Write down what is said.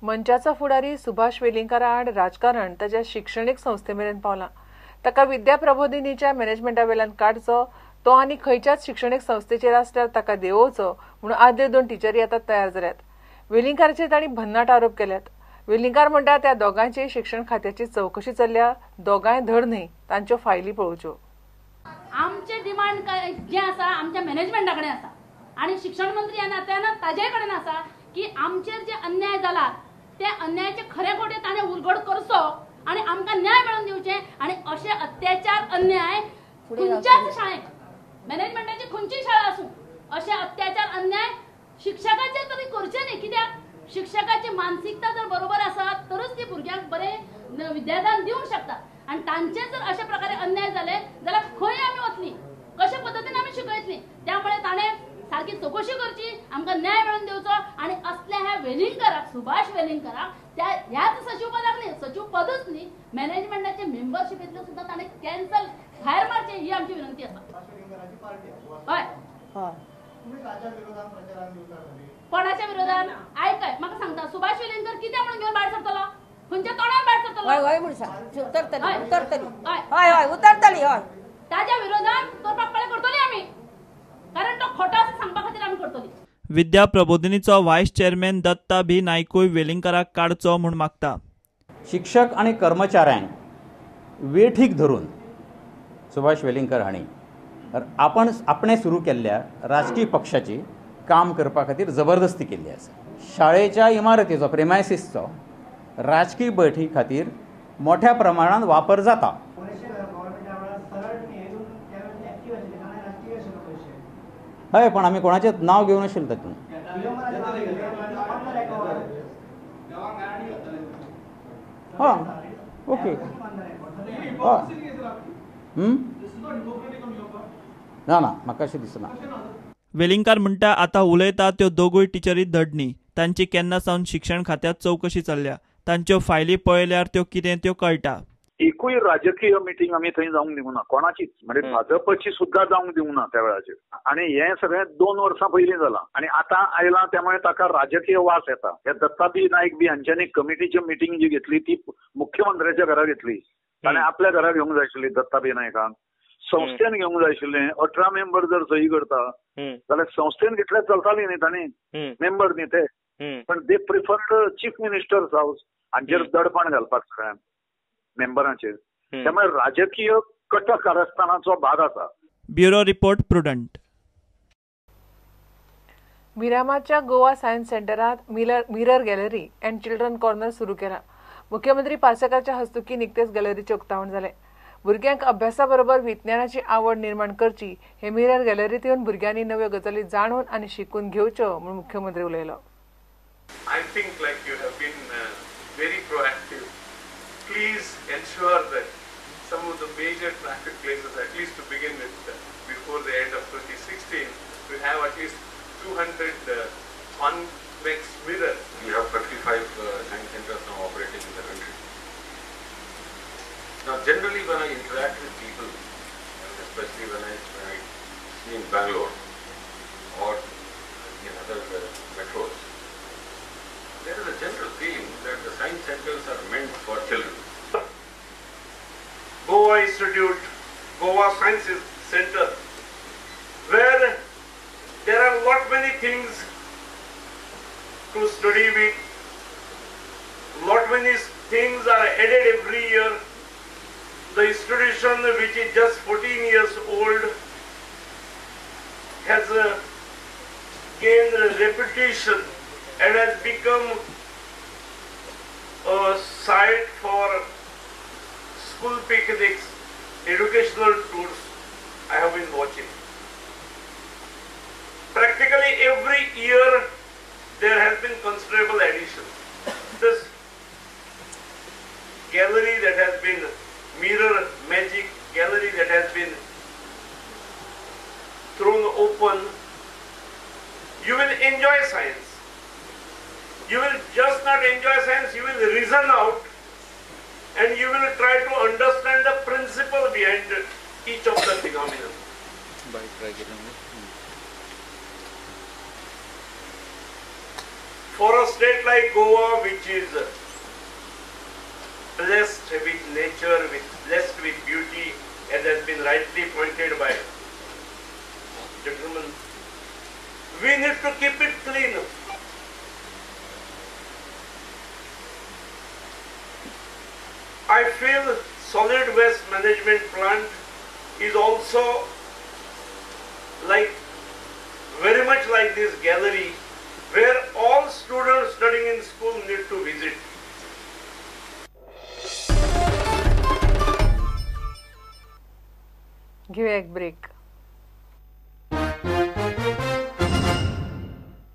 मंचाचो फुडारी सुभाष वेलिंगकारा आड राजकारण ताच्या शिक्षणीक संस्थे मेरेन पावलां. ताका विद्या प्रबोधिनीच्या मॅनेजमेंटा वेल्यान काडचो, तो आनी खंयच्याच शिक्षणीक संस्थेचेर आसल्यार ताका देंवोवचो म्हणून आदल्यो दोन टिचरी आतां तयार जाल्यात. वेलिंगकाराचेर तांणी भन्नाट आरोप केल्यात. वेलिंगकार म्हणटा त्या दोगांयची शिक्षण खात्याची चवकशी चल्ल्या, दोगांय धड न्हय, तांच्यो फायली पळोवच्यो. आमचे डिमांड जे आसा आमच्या मॅनेजमेंटा कडेन आसा आनी शिक्षण मंत्री ह्या नात्यान ताजे कडेन आसा की आमचेर जे अन्याय जाला त्या अन्यायाचे खरे खोटे ताणें उलगड करचो आनी आमकां न्याय मेळोवन दिवचे. आनी अशे अत्याचार अन्याय खंयच्याच शाळेक, मॅनेजमेंटाची खंयचीय शाळा आसूं, अशे अत्याचार अन्याय शिक्षकाचेर तरी करचे न्ही. कित्याक शिक्षकाची मानसिकता जर बरोबर आसा तरच ती भुरग्यांक बरें विद्यादान दिवंक शकता. आनी तांचेर जर अशा प्रकारे अन्याय जाले जाल्यार खंय आमी वतली, कशे पद्दतीन आमी शिकयतली. त्यामुळे ताणें सारकी चवकशी करची, आमकां न्याय मेळोवन दिवचो. आनी असल्या ह्या वेलिंगकाराक, सुभाष वेलिंगकाराक त्या ह्याच सचिव पदाक न्ही, सचिव पदच न्ही, मॅनेजमेंटाचे मेंबरशिपेंतले सुद्दां ताणें कॅन्सल भायर मारचें ही आमची विनंती आसा. हय, कोणाच्या विरोधान आयकय म्हाका सांगता, सुभाष वेलिंगकर कितें म्हणून घेवन भायर सरतलो, खंयच्या तोंडान भायर सरतलो? हय हय म्हूण सांग, उतरतली उतरतली, हय हय उतरतली, हय ताच्या विरोधान तोडपाक पळय करतली आमी, कारण तो खोटो आसा सांगपा खातीर आमी करतली. विद्या प्रबोधिनीचो व्हायस चेअरमॅन दत्ता बी नायकूय वेलिंगकाराक काडचो म्हूण मागता. शिक्षक आनी कर्मचाऱ्यांक वेठीक धरून सुभाष वेलिंगकर हांणी आपण आपणें सुरू केल्ल्या राजकीय पक्षाची काम करपा खातीर जबरदस्ती केल्ली आसा. शाळेच्या इमारतीचो, प्रेमायसीसचो राजकीय बैठी खातीर मोठ्या प्रमाणात वापर जाता. हय, पण आमी कोणाचें नांव घेवन आशिल्ले तातूंत. हां, ओके. हय, ना ना, म्हाका अशें दिसना. वेलिंगकार म्हणटा आतां उलयता त्यो दोगूय टिचरी धड न्ही, तांची केन्ना सावन शिक्षण खात्यांत चवकशी चल्ल्या, तांच्यो फायली पळयल्यार त्यो कितें त्यो कळटा. एकूय राजकीय मिटींग आमी थंय जावंक दिवंक ना, कोणाचीच, म्हणजे भाजपची सुद्दां जावंक दिवंक ना त्या वेळाचेर. आनी हें सगळें 2 वर्सां पयलीं जालां आनी आतां आयलां, त्यामुळे ताका राजकीय वास येता. हे दत्ता बी नायक बी हांच्यांनी कमिटीची मिटींग जी घेतली ती मुख्यमंत्र्याच्या घरा घेतली, ताणें आपल्या घरा घेवंक जाय आशिल्ली दत्ता बी नायकान, संस्थेन घेवंक जाय आशिल्लें. 18 मेंबर जर सही करता जाल्यार संस्थेन घेतल्यार चलताली न्ही, तांणी मेंबर न्ही ते, पण they preferred chief minister's house हांचेर दडपण घालपाक सगळ्यांक मेंबरांचेर. त्यामुळे राजकीय कट कारस्थानाचो भाग आसा. Bureau report, Prudent. मिरामारच्या गोवा सायन्स सेंटरात mirror gallery and children corner सुरू केला. मुख्यमंत्री पार्सेकाराच्या हस्तुकी निकतेच गॅलरीचें उक्तावण जालें. भुरग्यांक अभ्यासा बरोबर विज्ञानाची आवड निर्माण करची हे मिरर गॅलरींत येवन भुरग्यांनी नव्यो गजाली जाणून आनी शिकून घेवच्यो म्हूण मुख्यमंत्री उलयलो. I think like you have been very proactive. Please ensure that some of the major traffic places, at least to begin with, before the end of 2016, we have at least 200 convex mirrors. We have 35 science centers now operating in the country. Now, generally when I interact with people, and especially when I see in Bangalore or in other metros, there is a general feeling that the science centers are meant for children. Goa Institute, Goa Science Center, where there are lot many things to study with, lot many things are added every year. The institution, which is just 14 years old, has gained a reputation and has become a site for school picnics, educational tours. I have been watching. Practically every year there has been considerable addition. This gallery that has been mirror magic gallery that has been thrown open, you will enjoy science. You will just not enjoy science, you will reason out and you will try to understand the principle behind each of the phenomena. For a state like Goa, which is blessed with nature, blessed with beauty, as has been rightly pointed by gentlemen, we need to keep it clean. I feel solid waste management plant is also like very much like this gallery, where all students studying in school need to visit. घेऊया एक break.